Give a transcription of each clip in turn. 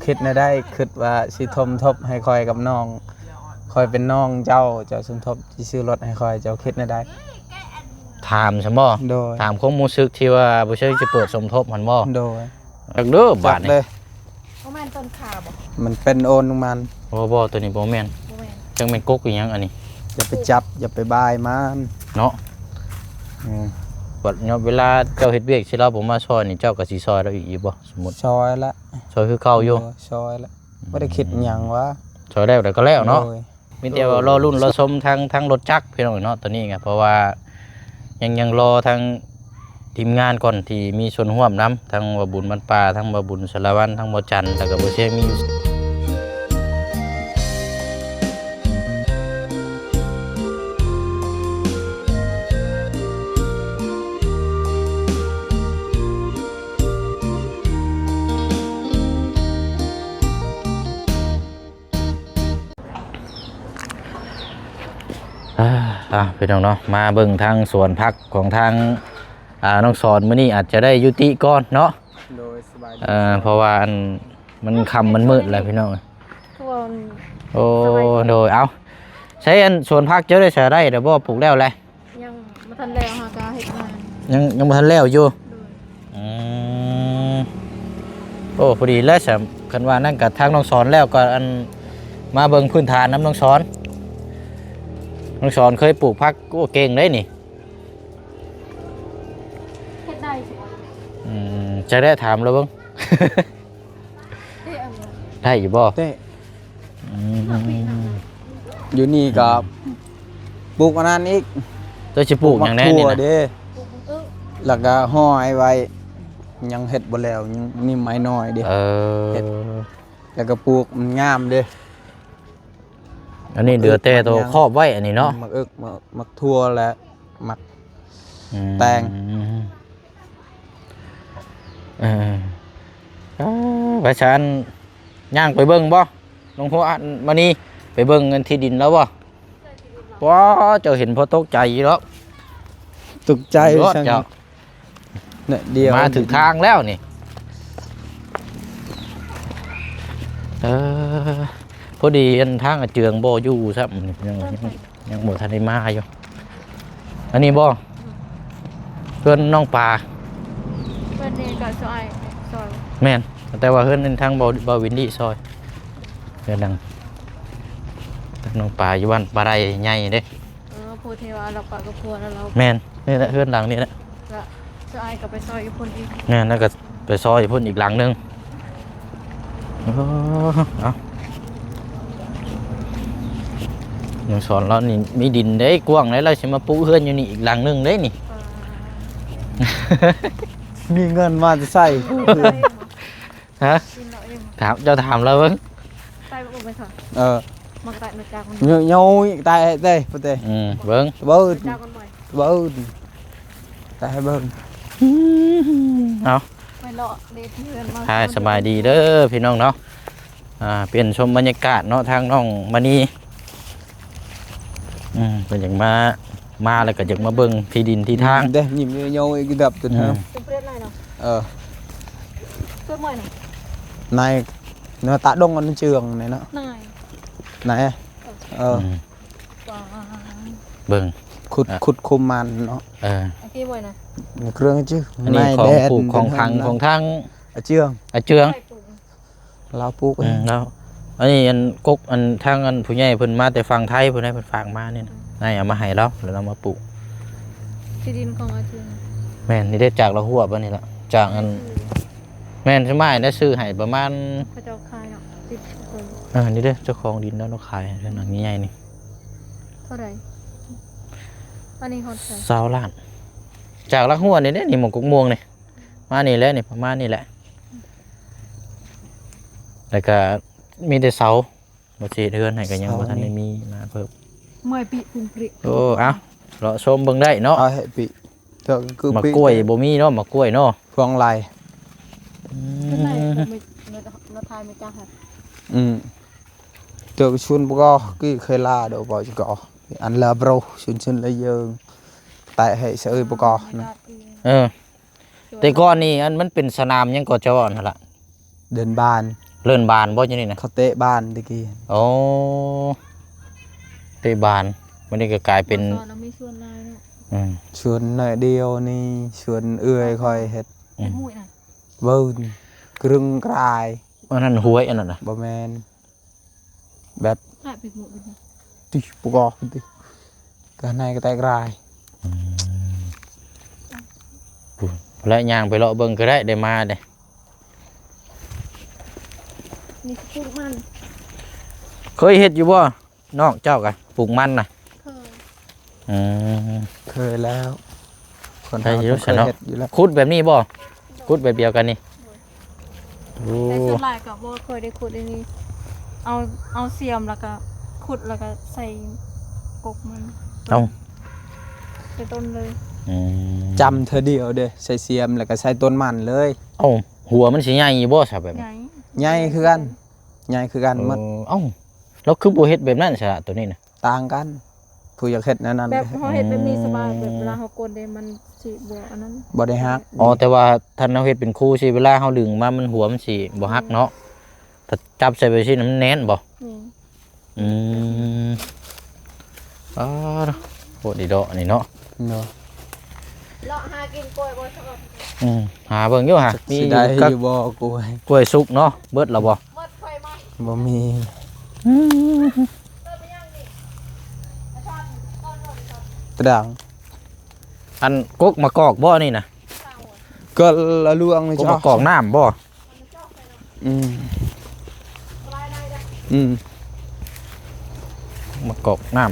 ຄິດແນວໃດ? ຄິດວ່າຊິສົມທົບໃຫ້ຂ້ອຍກັບນ້ອງ, ຂ້ອຍເປັນນ້ອງເຈົ້າ, ເຈົ້າສົມທົບຊິຊື້ລົດໃຫ້ຂ້ອຍ, ເຈົ້າຄິດແນວໃດ? ຖາມຊັ້ນບໍ? ໂດຍ. ຖາມຄວາມຮູ້ສຶກທີ່ວ່າບໍ່ເຊີງຊິເປີດສົມທົບຫັ້ນບໍ? ໂດຍ. ຈັກເດີບາດນີ້. ຈັກເດີ. ບໍ່ແມ່ນຕົ້ນຂາບໍ? ມັນເປັນໂອນຂອງມັນ. ບໍ່, ບໍ່, ໂຕນີ້ບໍ່ແມ່ນ. ບໍ່ແມ່ນ. ຈັກແມ່ນກົກອີຫຍັງອັນນີ້? ຢ່າໄປຈັບ, ຢ່າໄປບາຍມັນເນາະ. ອືມ. ບັດຍາມເວລາເຈົ້າເຮັດວຽກຊິລາວບໍ່ມາຊ່ອຍນີ້ ເຈົ້າກໍຊິຊ່ອຍລາວອີກຢູ່ບໍ່? ສົມມຸດ. ຊ່ອຍລະ. ຊ່ອຍຄືເກົ່າຢູ່. ໂດຍ, ຊ່ອຍລະ. ອືມ. ບໍ່ໄດ້ຄິດຫຍັງຫວາ. ຊ່ອຍແລ້ວ ແລ້ວກໍແລ້ວເນາະ. ໂດຍ. ມີແຕ່ວ່າລໍລຸ້ນລໍຊົມທາງ ທາງລົດຈັກພີ່ນ້ອງເນາະ ຕອນນີ້ກໍ ເພາະວ່າຍັງ ຍັງລໍທາງທີມງານກ່ອນ ທີ່ມີສ່ວນຮ່ວມນຳ ທັງບ່າວບຸນບ້ານປ່າ ທັງບ່າວບຸນສາລະວັນ ທັງບ່າວຈັນ ແລ້ວກໍບ່າວເຊງມີຢູ່ ອ່າ ອ່າ ພີ່ນ້ອງເນາະ ມາເບິ່ງທາງສວນຜັກຂອງທາງ ອ່າ ນ້ອງສອນ ມື້ນີ້ອາດຈະໄດ້ຍຸຕິກ່ອນເນາະ. ໂດຍ ສະບາຍດີ. ເອີ ເພາະວ່າອັນ ມັນຄ່ຳມັນມືດແລ້ວພີ່ນ້ອງ. ໂອ້ ສະບາຍດີ. ໂດຍ ເອົ້າ ໃຊ້ອັນສວນຜັກເຈົ້າໄດ້ສະ ໄດ້ແລ້ວບໍ່? ປູກແລ້ວແຫຼະ? ຍັງບໍ່ທັນແລ້ວ ຫາກະເຮັດງານ ຍັງ ຍັງບໍ່ທັນແລ້ວຢູ່. ໂດຍ. ອືມ ໂອ້ ພໍດີແລ້ວຊະ ຄັນວ່ານັ້ນກະທາງນ້ອງສອນແລ້ວກໍ ອັນ ມາເບິ່ງພື້ນຖານນຳນ້ອງສອນ. ນ້ອງສອນເຄີຍປູກຜັກ ໂອ້ ເກັ່ງເດ້ນີ້. ເຮັດໄດ້. ອືມ ຈະໄດ້ຖາມລາວເບິ່ງ. ເຕະເອົາ ໄດ້ຢູ່ບໍ່? ເຕະ. ອືມ ຢູ່ນີ້ກໍ ອືມ ປູກອັນນັ້ນອີກ. ເຈົ້າຊິປູກຫຍັງແດ່ນີ້ນະ? ປູກໝາກຖົ່ວເດ້ ປູກໝາກເອີ ແລ້ວກໍຫ້ອຍໄວ້ ຍັງເຮັດບໍ່ແລ້ວ ຍັງ ນີ້ໄມ້ນ້ອຍເດ້. ເອີ ເຮັດ ແລ້ວກໍປູກມັນງາມເດ້. ອັນນີ້ເຫຼືອແຕ່ໂຕຄອບໄວ້ອັນນີ້ເນາະ. ໝາກເອິກ ໝາກ ໝາກຖົ່ວ ແລະ ໝາກ ອືມ ແຕງ. ເອີ ເອີ ໄປຊັ້ນ ຍ່າງໄປເບິ່ງບໍ່ ນ້ອງໂພອັນມານີ ໄປເບິ່ງອັນທີ່ດິນລາວບໍ່? ວ້າ ເຈົ້າເຫັນພໍຕົກໃຈຢູ່ດອກ. ຕົກໃຈ ເຈົ້າ ເນາະ ດຽວ ມາຖືກທາງແລ້ວນີ້. ເອີ ພໍດີອັນທາງອາເຈືອງບໍ່ຢູ່ຊ້ຳ ຍັງ ຍັງ ຍັງບໍ່ທັນໄດ້ມາຢູ່. ອັນນີ້ບໍ່? ເຮືອນນ້ອງປາ ເຮືອນນີ້ກໍຊອຍ ຊອຍ ແມ່ນ ແຕ່ວ່າເຮືອນທາງບ່າວ ບ່າວວິນດີຊອຍ ເຮືອນຫຼັງ ທາງນ້ອງປາຢູ່ບ້ານປາໄດໃຫຍ່ເດ້. ເອີ ຜູ້ທີ່ວ່າລາວປະກັບຜົວແລ້ວ ແມ່ນ ນີ້ແຫຼະ ເຮືອນຫຼັງນີ້ແຫຼະ. ແລ້ວຊາຍກໍໄປຊອຍຢູ່ພຸ້ນອີກ. ແມ່ນ ແລ້ວກໍໄປຊອຍຢູ່ພຸ້ນອີກຫຼັງໜຶ່ງ. ໂອ້ ເອົາ ນ້ອງສອນລາວນີ້ມີດິນເດ້ ກວ້າງເດ້ ລາວຊິມາປຸເຮືອນຢູ່ນີ້ອີກຫຼັງໜຶ່ງເດ້ນີ້. ມີເງິນມາແຕ່ໃສ? ຮະ? ກິນເອົາເອງ. ຖາມ ເຈົ້າຖາມລາວເບິ່ງ. ຕາຍບໍ່ໄປສອນ. ເອີ ມັນກໍຕາຍມາຈາກມັນ. ໂຍ ໂຍ ຕາຍເດ້ ປະເຕ. ອືມ ເບິ່ງ ເບິ່ງ ມາຈາກມັນບໍ່? ເບິ່ງ ຕາຍໃຫ້ເບິ່ງ. ເອົາ ໄປເລາະເລດເຮືອນມາ. ຮາຍ ສະບາຍດີເດີພີ່ນ້ອງເນາະ. ອ່າ ປ່ຽນຊົມບັນຍາກາດເນາະ ທາງນ້ອງມະນີ. ອືມ ເພິ່ນຢາກມາ ມາແລ້ວກໍຢາກມາເບິ່ງທີ່ດິນທີ່ທາງ. ເດ້ ຍິ້ມໂຍໆ ອີກດັບຈົນ. ອືມ ເອີ ໃນ ເນື້ອຕາດົງອັນເຈື່ອງນີ້ເນາະ. ໃນ ໃນ ເອີ ອືມ ເບິ່ງ ຂຸດ ຂຸດຂຸມມັນເນາະ. ເອີ ອັນນີ້ບໍ່ນະ ເຄື່ອງຈື່ ອັນນີ້ຂອງປູກຂອງຝັງຂອງທາງອາເຈື່ອງ ອາເຈື່ອງ. ລາວປູກເອງ. ອືມ ລາວ ອັນນີ້ອັນກົກ ອັນທາງອັນຜູ້ໃຫຍ່ເພິ່ນມາແຕ່ຝັ່ງໄທພຸ້ນໃດ ເພິ່ນຝາກມານີ້ນະ. ອືມ ໃຫ້ເອົາມາໃຫ້ລາວ ແລ້ວລາວມາປູກ. ທີ່ດິນຂອງອາເຈື່ອງ. ແມ່ນ ນີ້ເດ້ ຈາກລາວຮວບອັນນີ້ລະ ຈາກອັນ ແມ່ນ ສະໝາຍໄດ້ຊື້ໃຫ້ປະມານ ເຂົາເຈົ້າຂາຍເນາະ ຕິດຄົນ. ເອີ ນີ້ເດ້ ເຈົ້າຂອງດິນລາວເນາະ ຂາຍເຮືອນຫຼັງໃຫຍ່ໆນີ້. ເທົ່າໃດ? ອັນນີ້ຮອດໃສ? ຊາວລ້ານ. ຈາກລາວຮວບນີ້ເດ້ ນີ້ໝ່ອງກົກມ່ວງນີ້ ມານີ້ແຫຼະ ນີ້ປະມານນີ້ແຫຼະ. ແລ້ວກະມີແຕ່ເສົາ ບໍ່ຊິເຮັດເຮືອນໃຫ້ກໍຍັງບໍ່ທັນໄດ້ມີມາເພີ່ມ. ເມື່ອຍປີປຸງປຣິ. ໂອ້ ເອົາ ເລາະຊົມເບິ່ງໄດ້ເນາະ. ເອົາໃຫ້ປີ ເຖິງຄື ໝາກກ້ວຍບໍ່ມີເນາະ ໝາກກ້ວຍເນາະ. ພວງໄລ. ອືມ ລະທາຍມາຈາກຫັ້ນ. ອືມ ເຖິງຊຸນປະກອ ກີ້ເຄີຍລາໂດ ບໍ່ຈະກອ ອັນລາໂບຣ ຊຸນ ຊຸນລະເຢິງ ແຕະໃຫ້ສະເອີຍປະກອນະ. ເອີ ແຕ່ກ່ອນນີ້ ອັນ ມັນເປັນສະໜາມຫຍັງກໍຈະວ່າຫັ້ນລະ ເດີ່ນບ້ານ. ເລີ້ນບານບໍ່ຢູ່ນີ້ນະ? ເຂົາເຕະບານແຕ່ກີ້. ໂອ້ ເຕະບານ ບັດນີ້ກໍກາຍເປັນ ສອນລາວມີສວນຫຼາຍເນາະ. ອືມ ສວນໜ້ອຍດຽວນີ້ ສວນເອື້ອຍຂ້ອຍເຮັດ. ອືມ ເປັນໝຸ້ຍນະ ເບິ່ງ ກະລຶງກະລາຍ. ອັນນັ້ນຫ້ວຍ ອັນນັ້ນນະ? ບໍ່ແມ່ນ ແບບ ຫາກເປັນໝຸ້ຍເປັນຫຍັງ ຕິປະກອບຕິ ກະໃນກະແຕກລາຍ. ອືມ ແລະຍ່າງໄປເລາະເບິ່ງກໍໄດ້ ໄດ້ມາເດ້. ນີ້ຄືປູກມັນ ເຄີຍເຮັດຢູ່ບໍ່? ນ້ອງເຈົ້າກະປູກມັນນະ? ເຄີຍ. ອືມ ເຄີຍແລ້ວ ຄົນເຮົາຕ້ອງເຄີຍເຮັດຢູ່ແລ້ວ. ຂຸດແບບນີ້ບໍ່? ຂຸດແບບດຽວກັນນີ້? ໂອ້ ແຕ່ສ່ວນຫຼາຍກໍບໍ່ຄ່ອຍໄດ້ຂຸດອັນນີ້ ເອົາ ເອົາສຽມແລ້ວກໍຂຸດ ແລ້ວກໍໃສ່ກົກມັນ. ເອົາ ໃສ່ຕົ້ນເລີຍ. ອືມ ຈ້ຳເທື່ອດຽວເດ້ ໃສ່ສຽມແລ້ວກໍໃສ່ຕົ້ນມັນເລີຍ. ເອົ້າ ຫົວມັນຊິໃຫຍ່ຢູ່ບໍ່ຊະແບບນີ້? ໃຫຍ່ ໃຫຍ່ຄືກັນ ໃຫຍ່ຄືກັນໝົດ. ເອີ ເອົ້າ ແລ້ວຄືບໍ່ເຮັດແບບນັ້ນຊະ ໂຕນີ້ນະ? ຕ່າງກັນ ຜູ້ຢາກເຮັດແນວນັ້ນ ແບບເຮົາເຮັດແບບນີ້ສະບາຍ. ອືມ ແບບເວລາເຮົາກົນເດ້ ມັນຊິບໍ່ອັນນັ້ນ ບໍ່ໄດ້ຫັກ. ອໍ ແຕ່ວ່າຖ້າເຮົາເຮັດເປັນຄູ່ຊິ ເວລາເຮົາດຶງມາ ມັນ ຫົວມັນຊິບໍ່ຫັກເນາະ. ຖ້າຈັບໃສ່ແບບຊີ້ນະ ມັນແໜ້ນບໍ່? ແໜ້ນ. ອືມ ອໍ ໂພດດີເດາະນີ້ເນາະ. ເນາະ ເລາະຫາກິນກ້ວຍບໍ່ຊະ? ອືມ ຫາເບິ່ງຢູ່ຫາ ມີ ຊິໄດ້ຢູ່ບໍ່ກ້ວຍ? ກ້ວຍສຸກເນາະ ເບິດແລ້ວບໍ່? ບໍ່ມີ. ອືມ ຕະດາງ ອັນກົກມະກອກບໍ່ນີ້ນະ? ກໍລະລວງນີ້ ກົກມະກອກນ້ຳບໍ່? ອືມ ອືມ ມະກອກນ້ຳ.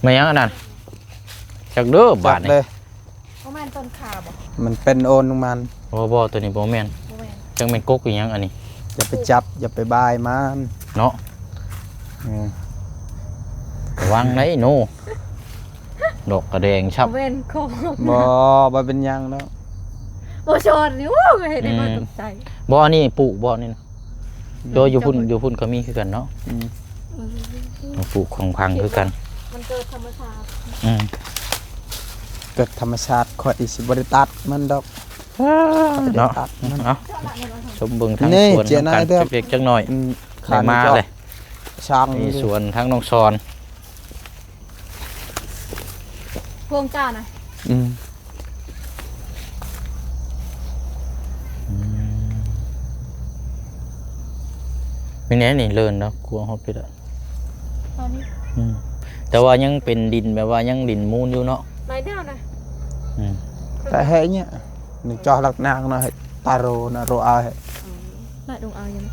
ແມ່ນຫຍັງອັນນັ້ນ? ຈັກເດີບາດນີ້. ບໍ່ແມ່ນຕົ້ນຂາບໍ່? ມັນເປັນໂອນຂອງມັນ. ບໍ່ ບໍ່ ໂຕນີ້ບໍ່ແມ່ນ. ບໍ່ແມ່ນ. ຈັກແມ່ນກົກອີຫຍັງອັນນີ້. ຢ່າໄປຈັບ ຢ່າໄປບາຍມັນເນາະ. ອືມ ລະວັງໄດໂນ ດອກກະແດງຊ້ຳ. ບໍ່ແມ່ນຂອງ ບໍ່ ບໍ່ເປັນຫຍັງດອກ. ບໍ່ຊອນນີ້ ໂອ້ຍ ເຮັດໃຫ້ຂ້ອຍຕົກໃຈ. ອືມ ບໍ່ ອັນນີ້ປູກບໍ່ນີ້ນະ? ໂດຍຢູ່ພຸ້ນ ຢູ່ພຸ້ນກໍມີຄືກັນເນາະ. ອືມ ເອີ ປູກຂອງພັງຄືກັນ. ມັນເກີດທຳມະຊາດ. ອືມ ເກີດທຳມະຊາດ ຂ້ອຍຊິບໍ່ໄດ້ຕັດມັນດອກ. ເນາະ ເອົາ ຊົມເບິ່ງທາງສວນນຳກັນຈັກເລັກຈັກນ້ອຍ. ອືມ ໄດ້ມາເລີຍ ນີ້ສວນທາງນ້ອງສອນ ພວງຈ້ານະ. ອືມ ອືມ ນີ້ແນ່ນີ້ເລີນເນາະ ກວາງຮອດພີ້ລະ ຕອນນີ້. ອືມ ແຕ່ວ່າຍັງເປັນດິນແບບວ່າຍັງດິນມູນຢູ່ເນາະ. ຫຼາຍແນວນະ. ອືມ ແຕ່ແຮ່ເນີ້ຍ ໜຶ່ງຈອກຫຼັກນາງເນາະ ແຮ່ຕາໂຣນະ ໂຣອາຍ. ອືມ ຫຼາຍດົງອາຍຢູ່ນະ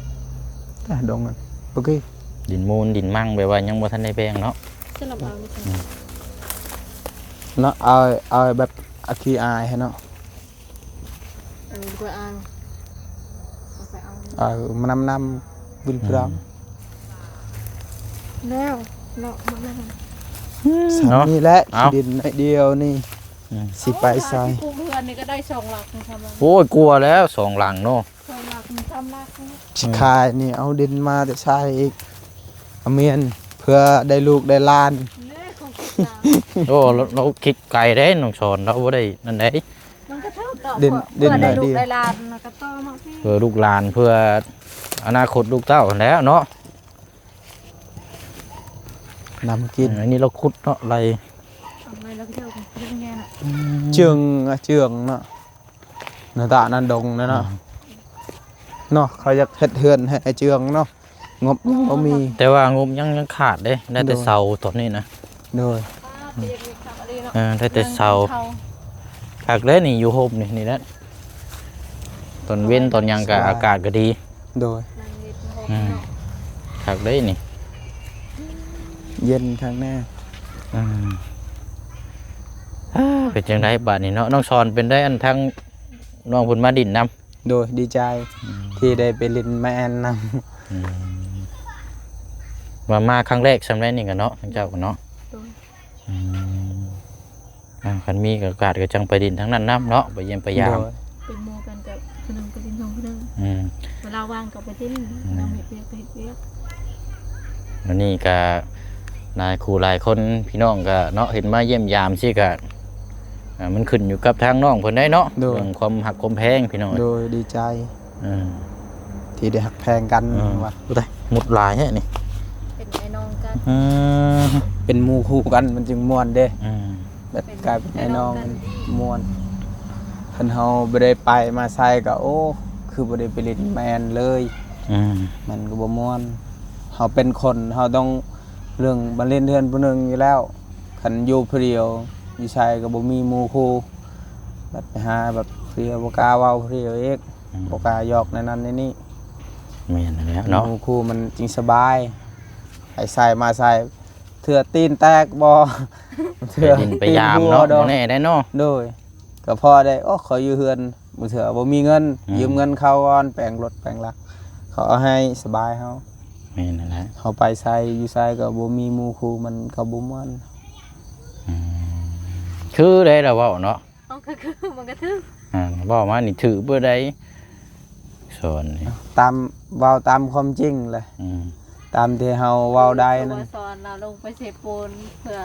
ແຕ່ດົງນັ້ນ ໂອເຄ ດິນມູນດິນມັ່ງ ແບບວ່າຍັງບໍ່ທັນໄດ້ແບ່ງເນາະ. ຈະລຳເອົາຢູ່ ອືມ ເນາະ ເອົາ ເອົາແບບອາຂີ້ອາຍໃຫ້ເນາະ. ເອີ ບໍ່ເອົາ ເອົາໄປເອົາ ເອົາມານຳ ນຳວິນພຣອງ. ອືມ ແລ້ວເນາະ ໝົດແລ້ວ ສ່ຳນີ້ແຫຼະ ເນາະ ທີ່ດິນໜ້ອຍດຽວນີ້. ອືມ ຊິໄປໃສ? ເອົາ ຖ້າຊິປູກເຮືອນນີ້ກໍໄດ້ສອງຫຼັງນະ ໂອ້ຍ ກວ່າແລ້ວ ສອງຫຼັງເນາະ. ສອງຫຼັກ ສາມຫຼັກ ຊິຂາຍນີ້ ເອົາດິນມາແຕ່ໃສອີກ ອາມຽນ ເພື່ອໄດ້ລູກໄດ້ຫຼານ. ໂອ້ ລາວ ລາວຄິດໄກເດ້ ນ້ອງສອນ ລາວບໍ່ໄດ້ນັ້ນເດ້. ມັນກໍຖືກດອກ ດິນ ເພື່ອໄດ້ລູກໄດ້ຫຼານ ແລ້ວກໍຕໍ່ມາ ເພື່ອລູກຫຼານ ເພື່ອອະນາຄົດລູກເຕົ້າຫັ້ນແຫຼະເນາະ. ນຳກິນ ອັນນີ້ລາວຂຸດເນາະ ໄລ່ ເອົາໄວ້ແລ້ວກໍເຈົ້າກໍເຮັດແນວນັ້ນ. ອືມ ເຈື່ອງ ເຈື່ອງເນາະ. ໜ້າຕານັ້ນດົງນະເນາະ. ອືມ ເນາະ ເຂົາຢາກເຮັດເຮືອນໃຫ້ອ້າຍເຈືອງເນາະ ງົບຍັງບໍ່ມີ ແຕ່ວ່າງົບຍັງ ຍັງຂາດເດ້ ໄດ້ແຕ່ ໂດຍ ເສົາຕອນນີ້ນະ. ໂດຍ ອ່າ ເປັນຄັກອີ່ຫຼີເນາະ. ເອີ ໄດ້ແຕ່ເສົາ ນັ່ງກິນເຂົ້າ ຄັກເດ້ນີ້ ຢູ່ຮົ່ມນີ້ ນີ້ແຫຼະ ຕອນເວັນຕອນຫຍັງກະ ສະບາຍ ອາກາດກະດີ. ໂດຍ ນັ່ງຫຼິ້ນຢູ່ຮົ່ມ ອືມ ເນາະ ຄັກເດ້ນີ້ ເຢັນຄັກແນ່. ອືມ ເປັນຈັ່ງໃດບາດນີ້ເນາະ ນ້ອງສອນ ເປັນໄດ໋ ອັນທາງ ນ້ອງເພິ່ນມາດິນນຳ. ໂດຍ ດີໃຈ ອືມ ທີ່ໄດ້ໄປຫຼິ້ນມາແອນນຳ. ອືມ ວ່າມາຄັ້ງແລກຊ່ຳໃດນີ້ກະເນາະ ທາງເຈົ້າກະເນາະ. ໂດຍ ອືມ ອ່າ ຄັນມີໂອກາດກະຈັ່ງໄປດິນທາງນັ້ນນຳເນາະ ໄປຢ້ຽມໄປຢາມ. ໂດຍ ເປັນໝູ່ກັນກະຜູ້ໜຶ່ງໄປດິນຂອງຜູ້ໜຶ່ງ. ອືມ ເວລາວ່າງກະໄປດິນ ອືມ ຍາມເຮັດວຽກກະເຮັດວຽກ. ອັນນີ້ກະ ຫຼາຍຄູ່ຫຼາຍຄົນ ພີ່ນ້ອງກະເນາະ ເຫັນມາຢ້ຽມຢາມຊີ້ກະ ອ່າ ມັນຂຶ້ນຢູ່ກັບທາງນ້ອງເພິ່ນໄດ້ເນາະ ໂດຍ ເລື່ອງຄວາມຮັກຄວາມແພງພີ່ນ້ອງ ໂດຍ ດີໃຈ ເອີ ທີ່ໄດ້ຮັກແພງກັນ ເອີ ວ່າ ໂອ້ຍ ຕາຍ ມຸດຫຼາຍແທ້ນີ້ ເປັນອ້າຍນ້ອງກັນ ເອີ ເປັນໝູ່ຄູ່ກັນມັນຈຶ່ງມ່ວນເດ້ ອືມ ແບບກາຍເປັນອ້າຍນ້ອງ ເປັນອ້າຍນ້ອງກັນ ມ່ວນ ຄັນເຮົາບໍ່ໄດ້ໄປມາໃສກໍ ໂອ້ ຄືບໍ່ໄດ້ໄປຫຼິ້ນມາແອນເລີຍ ອືມ ມັນກໍບໍ່ມ່ວນ ເຮົາເປັນຄົນ ເຮົາຕ້ອງ ເລື່ອງມາຫຼິ້ນເຮືອນຜູ້ໜຶ່ງຢູ່ແລ້ວ ຄັນຢູ່ຜູ້ດຽວ ຢູ່ໃສກໍບໍ່ມີໝູ່ຄູ່ ບັດໄປຫາບັດຜູ້ດຽວ ບໍ່ກ້າເວົ້າຜູ້ດຽວອີກ ອືມ ບໍ່ກ້າຫຍອກໃນນັ້ນໃນນີ້ ແມ່ນແລ້ວເນາະ ໝູ່ຄູ່ມັນຈຶ່ງສະບາຍ ໄປໃສມາໃສ ເທື່ອຕີນແຕກບໍ່ ເທື່ອ ໄປຫຼິ້ນໄປຢາມເນາະ ຕີນຮົ່ວດອກ ບໍ່ແນ່ໄດ໋ເນາະ ໂດຍ ກໍພໍໄດ້ ໂອ້ ຂ້ອຍຢູ່ເຮືອນ ບາງເທື່ອບໍ່ມີເງິນ ອືມ ຢືມເງິນເຂົາກ່ອນ ແປງລົດແປງລາ ເຂົາເອົາໃຫ້ສະບາຍເຮົາ ແມ່ນນັ້ນແຫຼະ ເຮົາໄປໃສຢູ່ໃສກໍບໍ່ມີໝູ່ຄູ່ ມັນກໍບໍ່ມ່ວນ ອືມ ຄືໄດ້ລະເວົ້າເນາະ ເອົາ ຄື ຄື ມັນກໍຖືກ ອ່າ ເວົ້າມານີ້ຖືກເບິດໃດ ສອນນີ້ ຕາມ ເວົ້າຕາມຄວາມຈິງແຫຼະ ອືມ ຕາມທີ່ເຮົາເວົ້າໄດ້ນັ້ນ ສອນລາວລົງໄປເຊໂປນ ເພື່ອ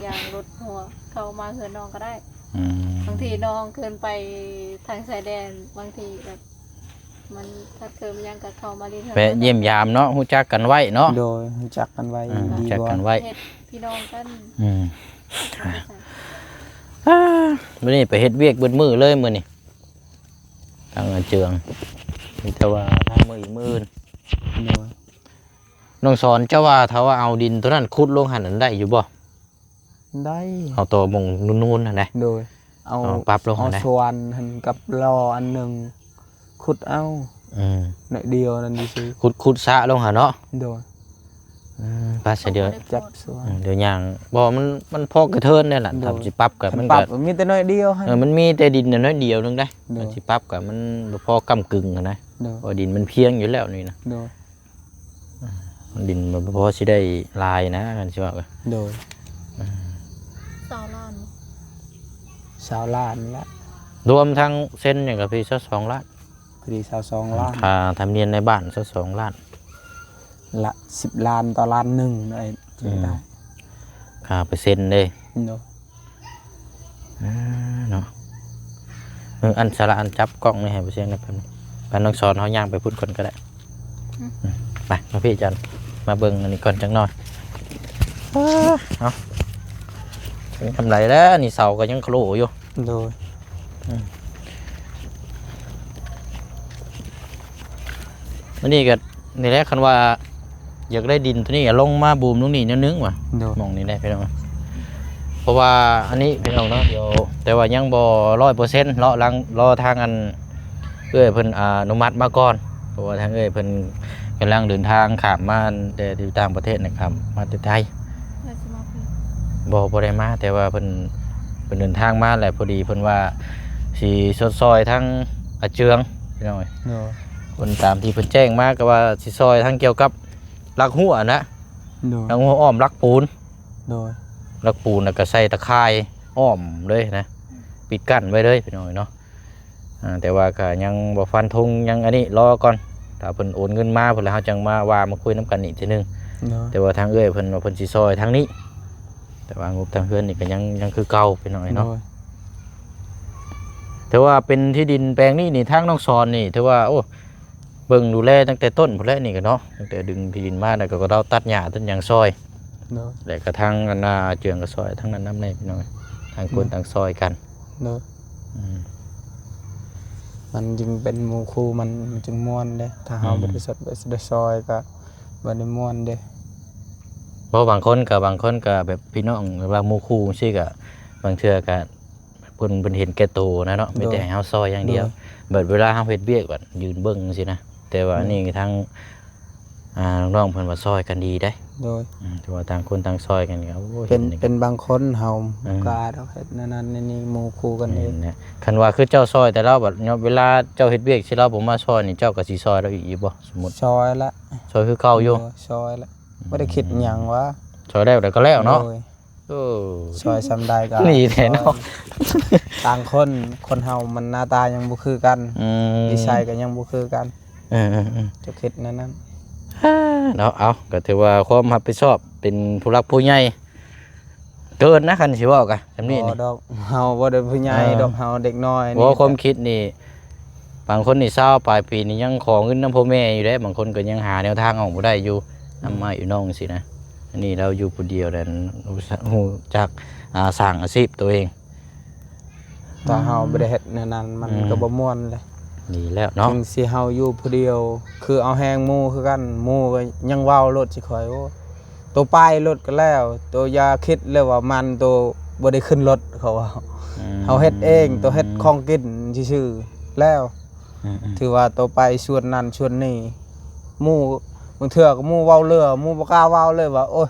ຢາງລົດຫົວ ເຂົ້າມາເຮືອນນ້ອງກໍໄດ້ ອືມ ບາງທີນ້ອງຂຶ້ນໄປທາງຊາຍແດນ ບາງທີແບບ ມັນຂາດເຂີນຫຍັງກໍເຂົ້າມາຫຼິ້ນ ແວະຢ້ຽມຢາມເນາະ ຮູ້ຈັກກັນໄວ້ເນາະ ໂດຍ ຮູ້ຈັກກັນໄວ້ ອ່າ ດີກວ່າ ຮູ້ຈັກກັນໄວ້ ເຮັດພີ່ນ້ອງກັນ ອືມ ອ່າ ມື້ນີ້ໄປເຮັດວຽກເບິດມື້ເລີຍມື້ນີ້ ທາງອາເຈືອງ ມີແຕ່ວ່າທາງມື້ອີກມື້ ໂດຍ ນ້ອງສອນ ເຈົ້າວ່າຖ້າວ່າເອົາດິນໂຕນັ້ນຂຸດລົງຫັ້ນ ໄດ້ຢູ່ບໍ່? ໄດ້ ເອົາໂຕໝ່ອງນູນໆຫັ້ນນະ ໂດຍ ເອົາ ເອົາປັບລົງຫັ້ນນະ ເອົາສ່ວນຫັ້ນກັບລໍ້ອັນໜຶ່ງ ຂຸດເອົາ ອືມ ໜ້ອຍດຽວນັ້ນຊື່ໆ ຂຸດ ຂຸດສະລົງຫັ້ນເນາະ ໂດຍ ອືມ ປາສະດຽວ ຈັບສ່ວນ ອືມ ດຽວຍ່າງ ບໍ່ ມັນ ມັນພໍກະເທີນແດ່ລະ ໂດຍ ຖ້າຊິປັບກໍ ຄັນ ມັນ ປັບກໍ ມີແຕ່ໜ້ອຍດຽວຫັ້ນ ເອີ ມັນມີແຕ່ດິນໜ້ອຍດຽວໜຶ່ງໄດ໋ ໂດຍ ຖ້າຊິປັບກໍມັນບໍ່ພໍກ້ຳກຶ່ງຫັ້ນນະ ໂດຍ ເພາະວ່າດິນມັນພຽງຢູ່ແລ້ວນີ້ນະ ໂດຍ ອືມ ດິນມັນບໍ່ພໍຊິໄດ້ຫຼາຍນະ ຄັນຊິເວົ້າກໍ ໂດຍ ອືມ ຊາວລ້ານ ຊາວລ້ານລະ ລວມທັງເຊັນຫຍັງກໍພໍດີຊາວສອງລ້ານ ພໍດີຊາວສອງລ້ານ ຄ່າທຳນຽມໃນບ້ານຊາວສອງລ້ານ ລະສິບລ້ານຕໍ່ລ້ານໜຶ່ງ ໄດ້ ອືມ ໄດ້ ຄ່າເປີເຊັນເດ້ ໂດຍ ອ່າ ເນາະ ເອີ ອັນສາລະ ອັນຈັບກ້ອງນີ້ໃຫ້ບໍ່ສຽງໜ້ອຍ ແປັບໜຶ່ງ ກັນນ້ອງສອນເຮົາຍ່າງໄປພຸ້ນກ່ອນກໍໄດ້ ອືມ ອືມ ໄປ ມາພີ່ຈັນ ມາເບິ່ງອັນນີ້ກ່ອນຈັກໜ້ອຍ ເອີ ເອົາ ເປັນກຳໄລແລ້ວ ນີ້ເສົາກໍຍັງໂຄລຢູ່ ໂດຍ ອືມ ອັນນີ້ກໍ ນີ້ແຫຼະ ຄັນວ່າຢາກໄດ້ດິນໂຕນີ້ ອາ ລົງມາບູມລົງນີ້ແນວໜຶ່ງວ່າ ໂດຍ ໝ່ອງນີ້ແຫຼະພີ່ນ້ອງ ເພາະວ່າອັນນີ້ພີ່ນ້ອງເນາະ ດຽວ ແຕ່ວ່າຍັງບໍ່ຮ້ອຍເປີເຊັນ ເລາະຫຼັງ ລໍທາງອັນ ເອື້ອຍເພິ່ນອະນຸມັດມາກ່ອນ ເພາະວ່າທາງເອື້ອຍເພິ່ນກຳລັງເດີນທາງຂ້າມມາແຕ່ຢູ່ຕ່າງປະເທດນະ ຂ້າມມາແຕ່ໄທ ແລ້ວຊິມາພີ້ ບໍ່ ບໍ່ໄດ້ມາ ແຕ່ວ່າເພິ່ນ ເພິ່ນເດີນທາງມາແຫຼະ ພໍດີເພິ່ນວ່າຊິຊົດຊ່ອຍທາງອາເຈືອງ ພີ່ນ້ອງເອີຍ ໂດຍ ເພິ່ນຕາມທີ່ເພິ່ນແຈ້ງມາກໍວ່າຊິຊ່ອຍທາງກ່ຽວກັບຫຼັກຮົ້ວນະ ໂດຍ ຫຼັກຮົ້ວອ້ອມຫຼັກປູນ ໂດຍ ຫຼັກປູນ ແລ້ວກໍໃສ່ຕາຂ່າຍອ້ອມເລີຍນະ ປິດກັ້ນໄວ້ເລີຍ ພີ່ນ້ອງເອີຍເນາະ ອ່າ ແຕ່ວ່າກໍຍັງບໍ່ຟັນທົງ ຍັງອັນນີ້ ລໍກ່ອນ ຖ້າເພິ່ນໂອນເງິນມາພຸ້ນແລ້ວ ເຮົາຈັ່ງມາວ່າມາຄຸຍນຳກັນອີກເທື່ອໜຶ່ງ ໂດຍ ແຕ່ວ່າທາງເອື້ອຍເພິ່ນວ່າເພິ່ນຊິຊ່ອຍທາງນີ້ ແຕ່ວ່າງົບທາງເຮືອນນີ້ກໍຍັງ ຍັງຄືເກົ່າ ພີ່ນ້ອງເອີຍເນາະ ໂດຍ ແຕ່ວ່າເປັນທີ່ດິນແປງນີ້ນີ້ ທາງນ້ອງສອນນີ້ ຖືວ່າ ໂອ້ ເບິ່ງດູແລຕັ້ງແຕ່ຕົ້ນພຸ້ນແຫຼະນີ້ກໍເນາະ ຕັ້ງແຕ່ດຶງທີ່ດິນມາ ແລ້ວກໍລາວຕັດຫຍ້າຕັດຫຍັງຊ່ອຍ ໂດຍ ແລ້ວກໍທາງອັນນ່າເຈື່ອງກໍຊ່ອຍ ທາງນັ້ນນຳແດ່ພີ່ນ້ອງ ຕ່າງຄົນ ໂດຍ ຕ່າງຊ່ອຍກັນ ໂດຍ ອືມ ມັນຈຶ່ງເປັນໝູ່ຄູ່ ມັນ ມັນຈຶ່ງມ່ວນເດ້ ຖ້າເຮົາ ອືມ ບໍ່ໄດ້ສອດ ບໍ່ໄດ້ຊ່ອຍກໍບໍ່ໄດ້ມ່ວນເດ້ ເພາະບາງຄົນກໍ ບາງຄົນກໍແບບພີ່ນ້ອງ ຫຼືວ່າໝູ່ຄູ່ຈັ່ງຊີ້ກໍ ບາງເທື່ອກໍ ເພິ່ນ ເພິ່ນເຫັນແກ່ໂຕນະເນາະ ໂດຍ ມີແຕ່ໃຫ້ເຮົາຊ່ອຍຢ່າງດຽວ ໂດຍ ບັດເວລາເຮົາເຮັດວຽກ ບັດຢືນເບິ່ງຊີ້ນະ ແຕ່ວ່າ ໂດຍ ອັນນີ້ທາງ ອ່າ ນ້ອງເພິ່ນວ່າຊ່ອຍກັນດີເດ້ ໂດຍ ອືມ ຖືວ່າຕ່າງຄົນຕ່າງຊ່ອຍກັນກໍ ໂອ້ຍ ເປັນ ເປັນບາງຄົນເຮົາ ອືມ ບໍ່ກ້າດອກເຮັດແນວນັ້ນແນວນີ້ ໝູ່ຄູ່ກັນເອງ ແມ່ນແຫຼະ ຄັນວ່າຄືເຈົ້າຊ່ອຍແຕ່ລາວ ບັດເວລາເຈົ້າເຮັດວຽກຊິລາວບໍ່ມາຊ່ອຍນີ້ ເຈົ້າກໍຊິຊ່ອຍລາວອີກຢູ່ບໍ່? ສົມມຸດ ຊ່ອຍລະ ຊ່ອຍຄືເກົ່າຢູ່ ໂດຍ ຊ່ອຍລະ ອືມ ບໍ່ໄດ້ຄິດຫຍັງວ່າ ຊ່ອຍແລ້ວ ແລ້ວກໍແລ້ວເນາະ ໂດຍ ໂອ້ ຊ່ອຍສ່ຳໃດກໍ ນີ້ແທ້ເນາະ ຕ່າງຄົນ ຄົນເຮົາມັນໜ້າຕາຍັງບໍ່ຄືກັນ ອືມ ນິໄສກໍຍັງບໍ່ຄືກັນ ເອີໆໆ ຈະຄິດແນວນັ້ນ ເນາະ ເອົາ ກໍຖືວ່າຄວາມຮັບຜິດຊອບ ເປັນຜູ້ຫຼັກຜູ້ໃຫຍ່ ເກີນນະ ຄັນຊິເວົ້າກະ ສ່ຳນີ້ນີ້ ບໍ່ດອກ ເຮົາບໍ່ໄດ້ຜູ້ໃຫຍ່ ເອີ ດອກ ເຮົາເດັກນ້ອຍ ບໍ່ ນີ້ ຄວາມຄິດນີ້ ບາງຄົນນີ້ຊາວປາຍປີນີ້ຍັງຂໍເງິນນຳພໍ່ແມ່ຢູ່ເດ້ ບາງຄົນກໍຍັງຫາແນວທາງອອກບໍ່ໄດ້ຢູ່ ອືມ ນຳອ້າຍຢູ່ນ້ອງຊີ້ນະ. ອັນນີ້ລາວຢູ່ຜູ້ດຽວແລ້ວ ຮູ້ ຮູ້ຈັກ ອ່າ ສ້າງອາຊີບໂຕເອງ. ຖ້າເຮົາບໍ່ໄດ້ເຮັດແນວນັ້ນ ມັນ ອືມ ກໍບໍ່ມ່ວນເລີຍ. ດີແລ້ວເນາະ ເຖິງຊິເຮົາຢູ່ຜູ້ດຽວ ຄືເອົາແຮງໝູ່ຄືກັນ ໝູ່ກໍຍັງເວົ້າໂລດຊິຂ້ອຍ ໂອ້ ໂຕໄປໂລດກໍແລ້ວ ໂຕຢ່າຄິດເລີຍວ່າມັນ ໂຕບໍ່ໄດ້ຂຶ້ນລົດ ເຂົາເວົ້າ. ອືມ ເຮົາເຮັດເອງ ໂຕເຮັດຂອງກິນຊື່ໆ ແລ້ວ ອືມໆ ຖືວ່າໂຕໄປຊວນນັ້ນຊວນນີ້ ໝູ່ ບາງເທື່ອກໍໝູ່ເວົ້າເຫຼືອ ໝູ່ບໍ່ກ້າເວົ້າເລີຍວ່າ ໂອ້ຍ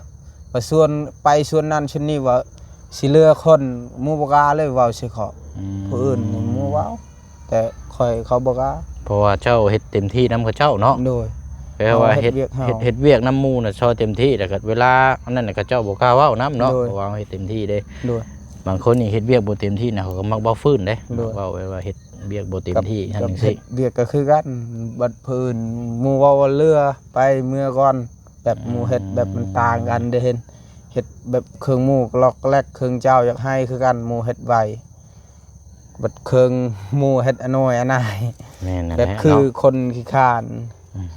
ວ່າຊວນ ໄປຊວນນັ້ນຊວນນີ້ ວ່າຊິເຫຼືອຄົນ ໝູ່ບໍ່ກ້າເລີຍເວົ້າໃສ່ເຂົາ. ອືມ ຜູ້ອື່ນນີ້ໝູ່ເວົ້າ ແຕ່ຂ້ອຍເຂົາບໍ່ກ້າ ເພາະວ່າເຈົ້າເຮັດເຕັມທີ່ນຳເຂົາເຈົ້າເນາະ. ໂດຍ ແປວ່າເຮັດ ເຮັດວຽກນຳໝູ່ນະ ຊ່ອຍເຕັມທີ່ ແລ້ວກໍເວລາອັນນັ້ນນະ ເຂົາເຈົ້າບໍ່ກ້າເວົ້ານຳເນາະ. ໂດຍ ເພາະວ່າເຮົາເຮັດເຕັມທີ່ເດ້. ໂດຍ ບາງຄົນນີ້ເຮັດວຽກບໍ່ເຕັມທີ່ນະ ເຂົາກໍມັກເວົ້າຟື້ນເດ້. ໂດຍ ມັກເວົ້າແບບວ່າເຮັດວຽກບໍ່ເຕັມທີ່ ເຮັດຫຍັງຈັ່ງຊີ້ ເຮັດວຽກກໍຄືກັນ ບັດເພິ່ນໝູ່ເວົ້າວ່າເຫຼືອໄປເມືອກ່ອນ ແບບໝູ່ເຮັດແບບມັນຕ່າງກັນເດ້ ເຫັນ ເຮັດແບບເຄິ່ງໝູ່ກໍລັອກແລັກ ເຄິ່ງເຈົ້າຢາກໃຫ້ຄືກັນ ໝູ່ເຮັດໄວ ບັດເຄິ່ງໝູ່ເຮັດອະໜ່ວຍອະໜ່າຍ. ແມ່ນນັ້ນແຫຼະ ແບບຄືຄົນຂີ້ຄ້ານ ອືມ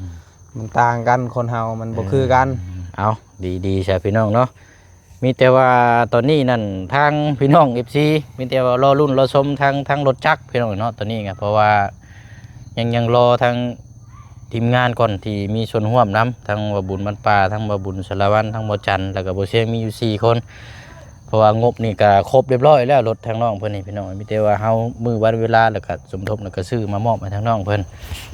ມັນຕ່າງກັນ ຄົນເຮົາມັນບໍ່ຄືກັນ. ເອີ ເອົາ ດີໆ ຊະພີ່ນ້ອງເນາະ. ມີແຕ່ວ່າຕອນນີ້ນັ້ນ ທາງພີ່ນ້ອງເອັຟຊີ ມີແຕ່ວ່າລໍລຸ້ນລໍຊົມທາງ ທາງລົດຈັກພີ່ນ້ອງເນາະ ຕອນນີ້ກະ ເພາະວ່າຍັງ ຍັງລໍທາງທີມງານກ່ອນ ທີ່ມີສ່ວນຮ່ວມນຳ ທັງບ່າວບຸນບ້ານປ່າ ທັງບ່າວບຸນສາລະວັນ ທັງບ່າວຈັນ ແລ້ວກະບ່າວຊຽງ ມີຢູ່ສີ່ຄົນ. ເພາະວ່າງົບນີ້ກະຄົບຮຽບຮ້ອຍແລ້ວ ລົດທາງນ້ອງເພິ່ນນີ້ພີ່ນ້ອງ ມີແຕ່ວ່າເຮົາມື້ວັນເວລາ ແລ້ວກະສົມທົບ ແລ້ວກະຊື້ມາມອບໃຫ້ທາງນ້ອງເພິ່ນ.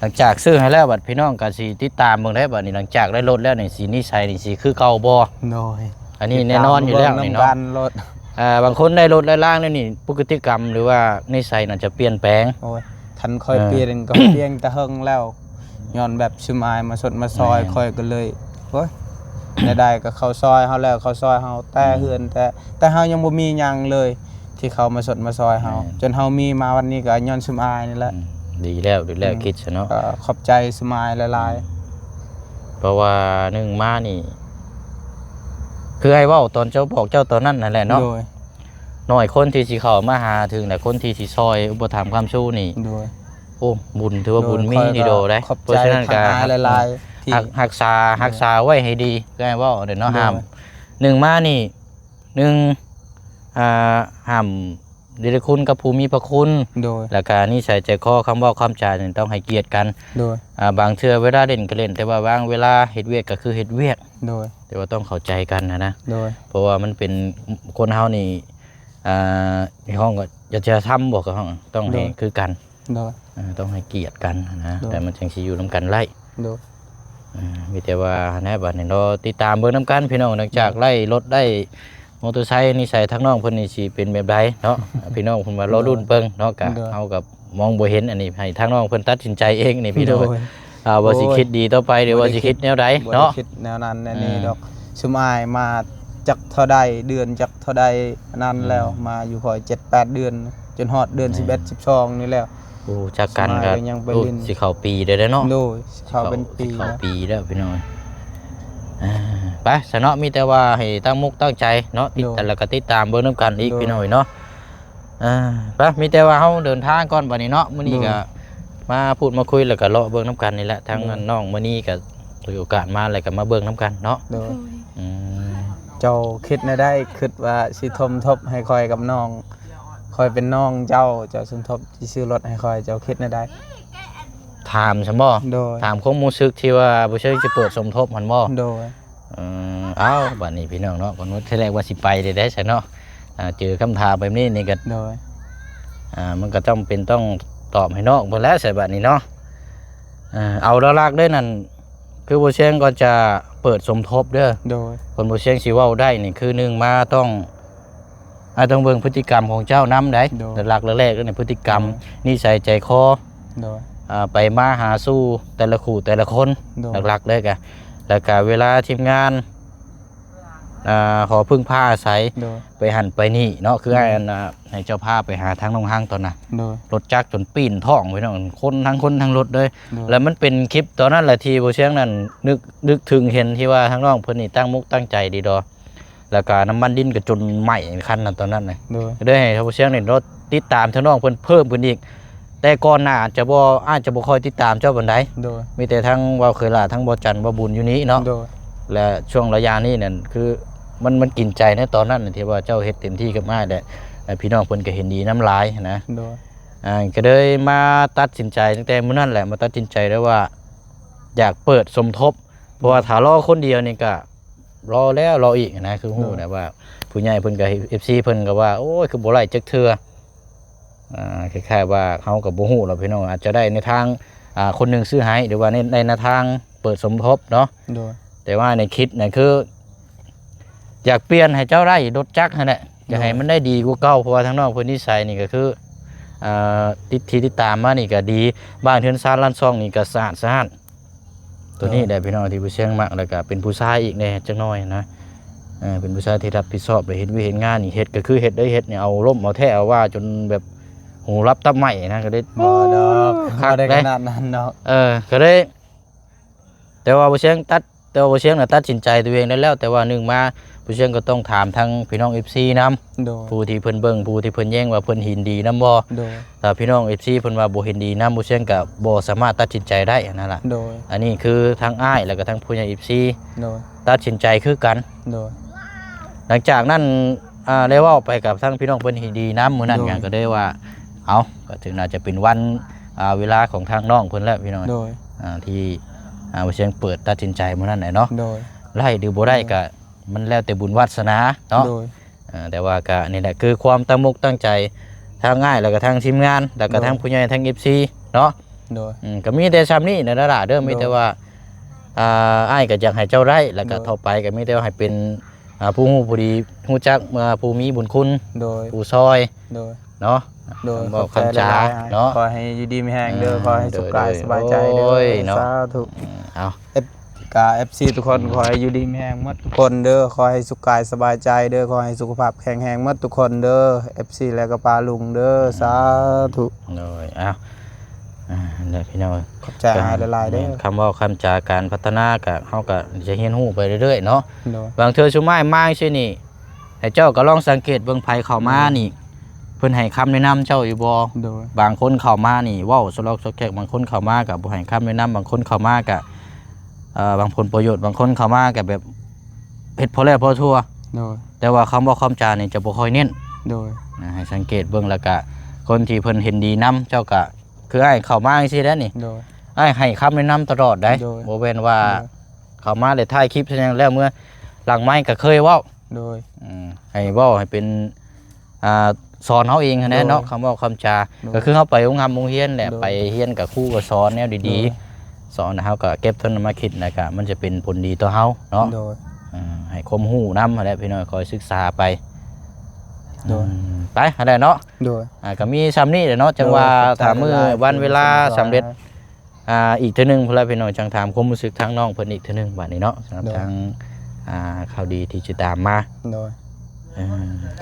ຫຼັງຈາກຊື້ໃຫ້ແລ້ວ ບັດພີ່ນ້ອງກະຊິຕິດຕາມເບິ່ງໄດ້ ບັດນີ້ຫຼັງຈາກໄດ້ລົດແລ້ວນີ້ ຊິນິໄສນີ້ຊິຄືເກົ່າບໍ່? ໂດຍ ອັນນີ້ແນ່ນອນຢູ່ແລ້ວນີ້ເນາະ ອ່າ ບາງຄົນໄດ້ລົດໄດ້ລາງແລ້ວນີ້ ພຶດຕິກຳ ຫຼືວ່ານິໄສໜ້າຈະປ່ຽນແປງ. ໂອ້ຍ ຄັນຂ້ອຍ ເອີ ປ່ຽນກໍປ່ຽນແຕ່ເຫິງແລ້ວ ຍ້ອນແບບຊຸມອ້າຍມາຊົດມາຊອຍ ແມ່ນ ຂ້ອຍກໍເລີຍ ໂອ້ຍ ແນວໃດກໍເຂົາຊ່ອຍເຮົາແລ້ວ ເຂົາຊ່ອຍເຮົາແຕ່ ອືມ ເຮືອນ ແຕ່ ແຕ່ເຮົາຍັງບໍ່ມີຫຍັງເລີຍ ທີ່ເຂົາມາຊົດມາຊອຍເຮົາ ແມ່ນ ຈົນເຮົາມີມາວັນນີ້ກໍຍ້ອນຊຸມອ້າຍນີ້ແຫຼະ. ອືມ ດີແລ້ວ ດີແລ້ວ ອືມ ຄິດຊະເນາະ ກໍຂອບໃຈຊຸມອ້າຍຫຼາຍໆ. ອືມ ເພາະວ່າໜຶ່ງມານີ້ ຄືອ້າຍເວົ້າຕອນເຈົ້າ ບອກເຈົ້າຕອນນັ້ນຫັ້ນແຫຼະເນາະ ໂດຍ ໜ້ອຍຄົນທີ່ຊິເຂົ້າມາຫາເຖິງ ແລະ ຄົນທີ່ຊິຊ່ອຍອຸປະຖຳຄ້ຳຊູນີ້ ໂດຍ ໂອ້ ບຸນ ຖືວ່າບຸນມີດີໂດໄດ໋. ໂດຍ ເພາະສະນັ້ນກໍ ຂອບໃຈທາງອ້າຍຫຼາຍໆ ທີ່ ຮັກ ຮັກສາ ອືມ ຮັກສາໄວ້ໃຫ້ດີ ຄືອ້າຍເວົ້າເດ້ເນາະ. ໂດຍ ຫ້າມ ໜຶ່ງມານີ້ ໜຶ່ງ ອ່າ ຫ້າມ ເດລະຄຸນກັບຜູ້ມີພະຄຸນ ໂດຍ ແລ້ວກະນິໄສໃຈຄໍ ຄຳເວົ້າຄຳຈານີ້ຕ້ອງໃຫ້ກຽດກັນ ໂດຍ ອ່າ ບາງເທື່ອເວລາຫຼິ້ນກໍຫຼິ້ນ ແຕ່ວ່າບາງເວລາເຮັດວຽກກໍຄືເຮັດວຽກ ໂດຍ ແຕ່ວ່າຕ້ອງເຂົ້າໃຈກັນຫັ້ນນະ ໂດຍ ເພາະວ່າມັນເປັນ ຄົນເຮົານີ້ ອ່າ ໃນຫ້ອງກໍ ຢາກຈະທຳບໍ່ ກໍຕ້ອງໃຫ້ ໂດຍ ຄືກັນ ໂດຍ ອ່າ ຕ້ອງໃຫ້ກຽດກັນນະ ໂດຍ ແລ້ວມັນຈັ່ງຊິຢູ່ນຳກັນໄດ້ ໂດຍ ອ່າ ມີແຕ່ວ່າຫັ້ນແຫຼະ ບັດນີ້ລໍຕິດຕາມເບິ່ງນຳກັນພີ່ນ້ອງ ຫຼັງຈາກ ໂດຍ ໄດ້ລົດໄດ້ມໍເຕີໄຊ ນິໄສທາງນ້ອງເພິ່ນນີ້ຊິເປັນແບບໃດເນາະ ພີ່ນ້ອງເພິ່ນວ່າລໍລຸ້ນເບິ່ງເນາະ ກະ ໂດຍ ເຮົາກໍມອງບໍ່ເຫັນ ອັນນີ້ໃຫ້ທາງນ້ອງເພິ່ນຕັດສິນໃຈເອງນີ້ພີ່ນ້ອງ ໂດຍ ອ່າ ວ່າຊິ ໂອ້ຍ ຄິດດີຕໍ່ໄປ ຫຼືວ່າຊິຄິດແນວໃດເນາະ ບໍ່ໄດ້ຄິດແນວນັ້ນແນວນີ້ ອືມ ດອກ ຊຸມອ້າຍມາຈັກເທົ່າໃດ ເດືອນຈັກເທົ່າໃດ ອັນນັ້ນແລ້ວ ອືມ ມາຢູ່ຂ້ອຍເຈັດແປດເດືອນ ຈົນຮອດເດືອນ ແມ່ນ ສິບເອັດ ສິບສອງນີ້ແລ້ວ ໂອ້ ຈັກກັນກໍ ສະໄໝກໍຍັງໄປຫຼິ້ນ ໂອ້ ຊິເຂົ້າປີໄດ້ແລ້ວເນາະ ໂດຍ ຊິເຂົ້າເປັນປີ ຊິເຂົ້າປີແລ້ວພີ່ນ້ອງ ອ່າ ໄປຊະເນາະ ມີແຕ່ວ່າໃຫ້ຕັ້ງມຸກຕັ້ງໃຈເນາະ ຕິດ ໂດຍ ແລ້ວກໍຕິດຕາມເບິ່ງນຳກັນອີກ ໂດຍ ພີ່ນ້ອງເນາະ ອ່າ ໄປ ມີແຕ່ວ່າເຮົາເດີນທາງກ່ອນບັດນີ້ເນາະ ມື້ນີ້ ໂດຍ ກໍມາພູດມາຄຸຍ ແລ້ວກໍເລາະເບິ່ງນຳກັນນີ້ແຫຼະ ທາງ ໂດຍ ນ້ອງມື້ນີ້ກໍຖືໂອກາດມາ ແລ້ວກໍມາເບິ່ງນຳກັນເນາະ ໂດຍ ອືມ ເຈົ້າຄິດແນວໃດ ຄິດວ່າຊິສົມທົບໃຫ້ຂ້ອຍກັບນ້ອງ ຂ້ອຍເປັນນ້ອງເຈົ້າ ເຈົ້າສົມທົບຊິຊື້ລົດໃຫ້ຂ້ອຍ ເຈົ້າຄິດແນວໃດ? ຖາມຊັ້ນບໍ່? ໂດຍ ຖາມຄວາມຮູ້ສຶກທີ່ວ່າບໍ່ເຊີງຊິເປີດສົມທົບຫັ້ນບໍ່? ໂດຍ ເອີ ເອົ້າ ບາດນີ້ພີ່ນ້ອງເນາະ ກໍນຶກທີແລກວ່າຊິໄປໄດ້ໄດ໋ຊັ້ນເນາະ ອ່າ ເຈີຄຳຖາມແບບນີ້ນີ້ກໍ ໂດຍ ອ່າ ມັນກໍຈຳເປັນຕ້ອງຕອບໃຫ້ນ້ອງເພິ່ນແລ້ວ ໃສ່ບາດນີ້ເນາະ ອ່າ ເອົາຫຼັກໆເດີນັ້ນ ຄືບໍ່ເຊີງກໍຈະເປີດສົມທົບເດີ ໂດຍ ຄົນບໍ່ເຊີງຊິເວົ້າໄດ້ນີ້ ຄືໜຶ່ງມາຕ້ອງ ອາ ຕ້ອງເບິ່ງພຶດຕິກຳຂອງເຈົ້ານຳໃດ໋ ໂດຍ ຫຼັກໆແລກໆເລີຍນີ້ ພຶດຕິກຳ ໂດຍ ນິໄສໃຈຄໍ ໂດຍ ອ່າ ໄປມາຫາສູ່ແຕ່ລະຄູ່ແຕ່ລະຄົນ ໂດຍ ຫຼັກໆເລີຍກະ ແລ້ວກະເວລາທີມງານ ອ່າ ຂໍເພິ່ງພາອາໄສ ໂດຍ ໄປຫັ້ນໄປນີ້ເນາະ ຄື ໂດຍ ອ້າຍອັນນ່າ ໃຫ້ເຈົ້າພາໄປຫາທາງໜອງຮັງຕອນນະ ໂດຍ ລົດຈັກຈົນປີ້ນທ້ອງພີ່ນ້ອງ ຄົນ ທັງຄົນທັງລົດເລີຍ ໂດຍ ແລ້ວມັນເປັນຄລິບຕອນນັ້ນແຫຼະທີ່ບໍ່ຊຽງນັ້ນນຶກ ນຶກເຖິງເຫັນທີ່ວ່າທາງນ້ອງເພິ່ນນີ້ຕັ້ງມຸກຕັ້ງໃຈດີດອກ ແລ້ວກະນ້ຳມັນດິນກໍຈົນໄໝ້ຄັນນັ້ນຕອນນັ້ນນະ. ໂດຍ ກໍເລີຍໃຫ້ເຮົາເຊີນນີ້ເນາະ ຕິດຕາມທາງນ້ອງເພິ່ນເພີ່ມຂຶ້ນອີກ. ແຕ່ກ່ອນໜ້າອາດຈະບໍ່ ອາດຈະບໍ່ຄ່ອຍຕິດຕາມເຈົ້າປານໃດ. ໂດຍ ມີແຕ່ທັງເວົ້າເຄີຍຫຼ້າ ທັງບໍ່ຈັນ ບໍ່ບຸນຢູ່ນີ້ເນາະ. ໂດຍ ແລະ ຊ່ວງໄລຍະນີ້ນັ້ນ ຄື ມັນ ມັນກິນໃຈໃນຕອນນັ້ນທີ່ວ່າເຈົ້າເຮັດເຕັມທີ່ກັບອ້າຍແຫຼະ ແລະ ພີ່ນ້ອງເພິ່ນກໍເຫັນດີນຳຫຼາຍນະ. ໂດຍ ອ່າ ກໍເລີຍມາຕັດສິນໃຈຕັ້ງແຕ່ມື້ນັ້ນແຫຼະ ມາຕັດສິນໃຈໄດ້ວ່າ ຢາກເປີດສົມທົບ ເພາະວ່າຖ້າລໍຄົນດຽວນີ້ກໍລໍແລ້ວລໍອີກນະ. ຄືຮູ້ແຫຼະວ່າຜູ້ໃຫຍ່ເພິ່ນກໍ ເອັຟຊີ ເພິ່ນກໍວ່າ ໂອ້ຍ ຄືບໍ່ໄດ້ຈັກເທື່ອ. ອ່າ ຄ້າຍໆວ່າເຮົາກໍບໍ່ຮູ້ລະພີ່ນ້ອງ ອາດຈະໄດ້ໃນທາງ ອ່າ ຄົນໜຶ່ງຊື້ໃຫ້ ຫຼືວ່າໃນ ໃນ ໃນທາງເປີດສົມທົບເນາະ. ໂດຍ ແຕ່ວ່າໃນຄິດນະ ຄື ຢາກປ່ຽນໃຫ້ເຈົ້າໄດ້ລົດຈັກຫັ້ນແຫຼະ ຢາກໃຫ້ມັນໄດ້ດີກວ່າເກົ່າ ເພາະວ່າທາງນ້ອງເພິ່ນນິໄສນີ້ກໍຄື ອ່າ ຕິດ ທີ່ຕິດຕາມມານີ້ກໍດີ ບ້ານເຮືອນຊານລານຊ່ອງນີ້ກໍສະອາດສະອ້ານ. ໂຕນີ້ແຫຼະພີ່ນ້ອງທີ່ຜູ້ຊຽງມັກ ແລ້ວກໍເປັນຜູ້ຊາຍອີກແດ່ຈັກໜ້ອຍນະ. ເອີ ເປັນຜູ້ຊາຍທີ່ຮັບຜິດຊອບ ແລະ ເຮັດວຽກເຮັດງານນີ້ ເຮັດກໍຄືເຮັດເລີຍ ເຮັດນີ້ເອົາລົ້ມເອົາແທ້ເອົາວ່າຈົນແບບຫູລັບຕັບໄໝ້ນະ ກໍໄດ້ ບໍ່ດອກ ບໍ່ໄດ້ຂະໜາດນັ້ນດອກ. ເອີ ກໍໄດ້ ແຕ່ວ່າບໍ່ຊຽງຕັດ ແຕ່ວ່າບໍ່ຊຽງນະຕັດສິນໃຈຕົວເອງໄດ້ແລ້ວ ແຕ່ວ່າໜຶ່ງມາບໍ່ຊຽງກໍຕ້ອງຖາມທາງພີ່ນ້ອງເອັຟຊີນຳ ໂດຍ ຜູ້ທີ່ເພິ່ນເບິ່ງ ຜູ້ທີ່ເພິ່ນແຍງວ່າເພິ່ນເຫັນດີນຳບໍ່. ໂດຍ ຖ້າພີ່ນ້ອງເອັຟຊີເພິ່ນວ່າບໍ່ເຫັນດີນຳ ບໍ່ຊຽງກໍບໍ່ສາມາດຕັດສິນໃຈໄດ້ຫັ້ນນະ. ໂດຍ ອັນນີ້ຄືທາງອ້າຍ ແລ້ວກໍທາງຜູ້ໃຫຍ່ເອັຟຊີ ໂດຍ ຕັດສິນໃຈຄືກັນ. ໂດຍ ຫຼັງຈາກນັ້ນ ອ່າ ໄດ້ເວົ້າໄປກັບທາງພີ່ນ້ອງເພິ່ນເຫັນດີນຳມື້ນັ້ນ ໂດຍ ກໍໄດ້ວ່າ ເອົາ ກໍຖືໜ້າຈະເປັນວັນ ອ່າ ເວລາຂອງທາງນ້ອງເພິ່ນແລ້ວພີ່ນ້ອງ ໂດຍ ອ່າ ທີ່ ອ່າ ບໍ່ຊຽງເປີດຕັດສິນໃຈມື້ນັ້ນແຫຼະເນາະ. ໂດຍ ໄດ້ຫຼືບໍ່ໄດ້ ໂດຍ ກໍມັນແລ້ວແຕ່ບຸນວາສະໜາເນາະ. ໂດຍ ອ່າ ແຕ່ວ່າກໍນີ້ແຫຼະ ຄືຄວາມຕັ້ງອົກຕັ້ງໃຈທາງອ້າຍ ແລ້ວກໍທາງທີມງານ ແລ້ວກໍ ໂດຍ ທາງຜູ້ໃຫຍ່ທາງເອັຟຊີເນາະ. ໂດຍ ອືມ ກໍມີແຕ່ຊ່ຳນີ້ນະຫຼ້າເດີ ໂດຍ ມີແຕ່ວ່າ ອ່າ ອ້າຍກໍຢາກໃຫ້ເຈົ້າໄດ້ ແລ້ວກໍ ໂດຍ ຕໍ່ໄປກໍມີແຕ່ວ່າໃຫ້ເປັນ ອ່າ ຜູ້ຮູ້ຜູ້ດີ ຮູ້ຈັກ ອ່າ ຜູ້ມີບຸນຄຸນ ໂດຍ ຜູ້ຊ່ອຍ ໂດຍ ເນາະ. ໂດຍ ຄຳເວົ້າຄຳຈາເນາະ ຂໍໃຫ້ຢູ່ດີມີແຮງເດີ ອ່າ ຂໍໃຫ້ສຸກກາຍ ໂດຍ ສະບາຍໃຈເດີ. ໂອ້ຍເນາະ ສາທຸ. ອືມ ເອົາ ເອັຟ ກະ ເອັຟຊີທຸກຄົນ ອືມ ຂໍໃຫ້ຢູ່ດີມີແຮງໝົດທຸກຄົນເດີ ຂໍໃຫ້ສຸກກາຍສະບາຍໃຈເດີ ຂໍໃຫ້ສຸຂະພາບແຂງແຮງໝົດທຸກຄົນເດີ ເອັຟຊີ ແລ້ວກໍປ້າລຸງເດີ. ອືມ ສາທຸ. ໂດຍ ເອົາ ອ່າ ນັ້ນແຫຼະພີ່ນ້ອງ ຂອບໃຈອ້າຍຫຼາຍໆເດີ. ແມ່ນ ຄຳເວົ້າຄຳຈາ ການພັດທະນາ ກະ ເຮົາກະຈະຮຽນຮູ້ໄປເລື້ອຍໆເນາະ. ໂດຍ ບາງເທື່ອຊຸມອ້າຍມາຈັ່ງຊີ້ນີ້ ໃຫ້ເຈົ້າກໍລອງສັງເກດເບິ່ງ ໃຜເຂົ້າມານີ້ ໂດຍ ເພິ່ນໃຫ້ຄຳແນະນຳເຈົ້າຢູ່ບໍ່? ໂດຍ ບາງຄົນເຂົ້າມານີ້ເວົ້າສະຫຼອກສະແກກ ບາງຄົນເຂົ້າມາກໍບໍ່ໃຫ້ຄຳແນະນຳ ບາງຄົນເຂົ້າມາກໍ ເອີ ຫວັງຜົນປະໂຫຍດ ບາງຄົນເຂົ້າມາກໍແບບເຮັດພໍແລ້ວພໍທົ່ວ. ໂດຍ ແຕ່ວ່າຄຳເວົ້າຄຳຈານີ້ຈະບໍ່ຄ່ອຍເນັ້ນ. ໂດຍ ນະ ໃຫ້ສັງເກດເບິ່ງ ແລ້ວກະຄົນທີ່ເພິ່ນເຫັນດີນຳ ເຈົ້າກະ ຄືອ້າຍເຂົ້າມາຈັ່ງຊີ້ແຫຼະນີ້ ໂດຍ ອ້າຍໃຫ້ຄຳແນະນຳຕະຫຼອດໄດ໋. ໂດຍ ບໍ່ແມ່ນວ່າ ໂດຍ ເຂົ້າມາແລ້ວຖ່າຍຄລິບແລ້ວເມືອ ຫຼັງໄມກໍເຄີຍເວົ້າ. ໂດຍ ອືມ ໃຫ້ເວົ້າໃຫ້ເປັນ ອ່າ ສອນເຮົາເອງຫັ້ນແຫຼະເນາະ. ໂດຍ ຄຳເວົ້າຄຳຈາ ໂດຍ ກໍຄືເຮົາໄປໂຮງຮ່ຳໂຮງຮຽນແຫຼະ ໂດຍ ໄປຮຽນກັບຄູກໍສອນແນວດີໆ. ໂດຍ ສອນ ເຮົາກໍເກັບຕົວນັ້ນມາຄິດ ແລ້ວກໍມັນຈະເປັນຜົນດີຕໍ່ເຮົາເນາະ. ໂດຍ ອືມ ໃຫ້ຄວາມຮູ້ນຳຫັ້ນແຫຼະພີ່ນ້ອງ ຄອຍສຶກສາໄປ. ໂດຍ ອືມ ໄປຫັ້ນແຫຼະເນາະ. ໂດຍ ອ່າ ກໍມີຊ່ຳນີ້ແຫຼະເນາະ ຈັ່ງວ່າ ໂດຍ ຖ້າມື້ວັນເວລາສຳເລັດ ອ່າ ອີກເທື່ອໜຶ່ງພຸ້ນລະພີ່ນ້ອງ ຈັ່ງຖາມຄວາມຮູ້ສຶກທາງນ້ອງເພິ່ນອີກເທື່ອໜຶ່ງບາດນີ້ເນາະ ສຳລັບ ໂດຍ ທາງ ອ່າ ຂ່າວດີທີ່ຈະຕາມມາ. ໂດຍ ເອີ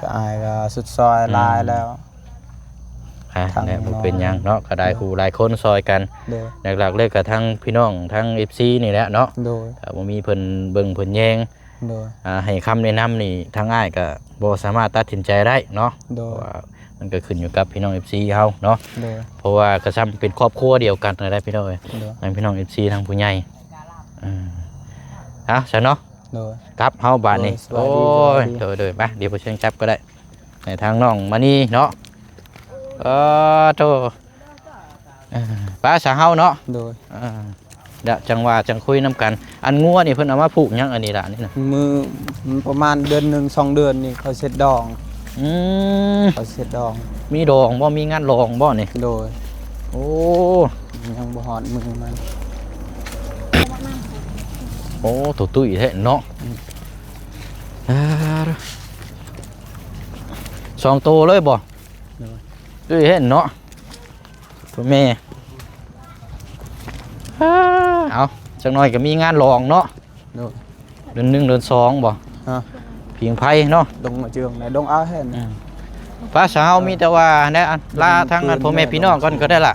ກໍອ້າຍກໍສຸດຊອຍຫຼາຍແລ້ວ. ອ່າ ແລ້ວບໍ່ເປັນຫຍັງເນາະ ກໍໄດ້ ໂດຍ ຜູ້ຫຼາຍຄົນຊ່ອຍກັນ. ໂດຍ ຫຼັກໆເລີຍກໍທັງພີ່ນ້ອງທັງເອັຟຊີນີ້ແຫຼະເນາະ. ໂດຍ ຖ້າບໍ່ມີເພິ່ນເບິ່ງເພິ່ນແຍງ ໂດຍ ອ່າ ໃຫ້ຄຳແນະນຳນີ້ ທາງອ້າຍກໍບໍ່ສາມາດຕັດສິນໃຈໄດ້ເນາະ. ໂດຍ ເພາະວ່າມັນກໍຂຶ້ນຢູ່ກັບພີ່ນ້ອງເອັຟຊີເຮົາເນາະ. ໂດຍ ເພາະວ່າກໍຊ່ຳເປັນຄອບຄົວດຽວກັນນັ້ນແຫຼະພີ່ນ້ອງເອີຍ. ໂດຍ ທັງພີ່ນ້ອງເອັຟຊີ ທັງຜູ້ໃຫຍ່. ເອີ ເອົາຊັ້ນເນາະ. ໂດຍ ກັບເຮົາບາດນີ້. ໂດຍ ສະບາຍດີ ໂອ້ຍ ສະບາຍດີ. ໂດຍໆ ໄປ ດຽວບໍ່ເຊີນຈັບກໍໄດ້ ໃຫ້ທາງນ້ອງມານີ້ເນາະ. ເອີ ໂທ ເອີ ໄປຊະເຮົາເນາະ. ໂດຍ ເອີ ດຽວຈັ່ງວ່າຈັ່ງຄຸຍນຳກັນ. ອັນງົວນີ້ເພິ່ນເອົາມາຜູກຫຍັງອັນນີ້ລະນີ້ນະ? ມື້ ປະມານເດືອນໜຶ່ງສອງເດືອນນີ້ເຂົາເຊັດດອງ. ອືມ ເຂົາເຊັດດອງ. ມີດອງບໍ່? ມີງານດອງບໍ່ນີ້? ໂດຍ. ໂອ້ ຍັງບໍ່ຮອດມື້ມັນ. ໂອ້ ໂຕຕຸ້ຍແທ້ເນາະ. ອືມ ອ່າ ສອງໂຕເລີຍບໍ່? ໂດຍ. ຕຸ້ຍແທ້ເນາະ. ໂຕແມ່ ເອົາ ຈັກໜ້ອຍກໍມີງານລອງເນາະ. ໂດຍ. ເດືອນໜຶ່ງເດືອນສອງບໍ່? ຮະ? ຜິງໄພເນາະ. ດົງມາເຈີງນະ ດົງອາແຮນ. ອືມ ພາສາເຮົາມີແຕ່ວ່າແນວ ລາທາງ ໂດຍ ພໍ່ແມ່ພີ່ນ້ອງກ່ອນກໍໄດ້ລະ.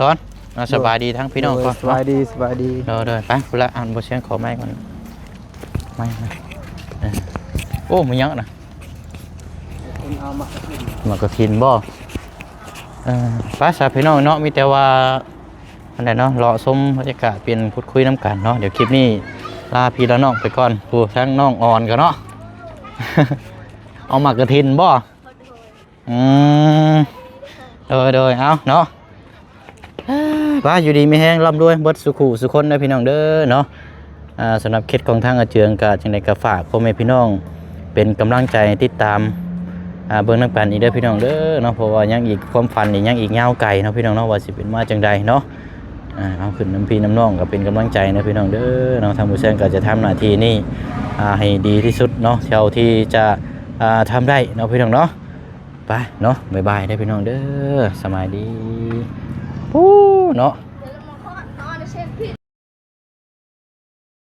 ສອນ ອ່າ ໂດຍ ສະບາຍດີທາງພີ່ນ້ອງກ່ອນ. ໂດຍ ສະບາຍດີ ສະບາຍດີ. ໂດຍໆ ໄປພຸ້ນລະ ອັນບໍ່ຊຽງຂໍໄມ້ກ່ອນ. ໄມ້ ໄມ້ ເອີ. ໂອ້ ມີຫຍັງນະ? ເພິ່ນເອົາໝາກກະຖິນ ໝາກກະຖິນບໍ່? ເອີ ໄປຊະພີ່ນ້ອງເນາະ ມີແຕ່ວ່າອັນໃດເນາະ ເລາະຊົມບັນຍາກາດ ປ່ຽນ ພູດຄຸຍນຳກັນເນາະ. ດຽວຄລິບນີ້ລາພີ່ລານ້ອງໄປກ່ອນ. ຜູ້ທາງນ້ອງອ່ອນກໍເນາະ ເອົາໝາກກະຖິນບໍ່? ອືມ ໂດຍໆ ເອົາເນາະ ໄປ ຢູ່ດີມີແຮງ ລ່ຳລວຍເບິດສູ່ຄູ່ສູ່ຄົນເດີພີ່ນ້ອງເດີເນາະ. ອ່າ ສຳລັບເຂດຂອງທາງອາເຈືອງກະຈັ່ງໃດກະຝາກພໍ່ແມ່ພີ່ນ້ອງເປັນກຳລັງໃຈຕິດຕາມ ອ່າ ເບິ່ງນຳກັນອີກເດີພີ່ນ້ອງເດີເນາະ. ເພາະວ່າຍັງອີກ ຄວາມຝັນນີ້ຍັງອີກຍາວໄກເນາະພີ່ນ້ອງເນາະ ວ່າຊິເປັນມາຈັ່ງໃດເນາະ. ອ່າ ເຮົາຂຶ້ນນຳພີ່ນຳນ້ອງກໍເປັນກຳລັງໃຈນະພີ່ນ້ອງເດີເນາະ. ທາງໝູ່ແຊງກໍຈະທຳໜ້າທີ່ນີ້ ອ່າ ໃຫ້ດີທີ່ສຸດເນາະ ເທົ່າທີ່ຈະ ອ່າ ທຳໄດ້ເນາະພີ່ນ້ອງເນາະ. ໄປເນາະ ບາຍບາຍເດີພີ່ນ້ອງເດີ. ສະບາຍດີ ປູ້ເນາະ.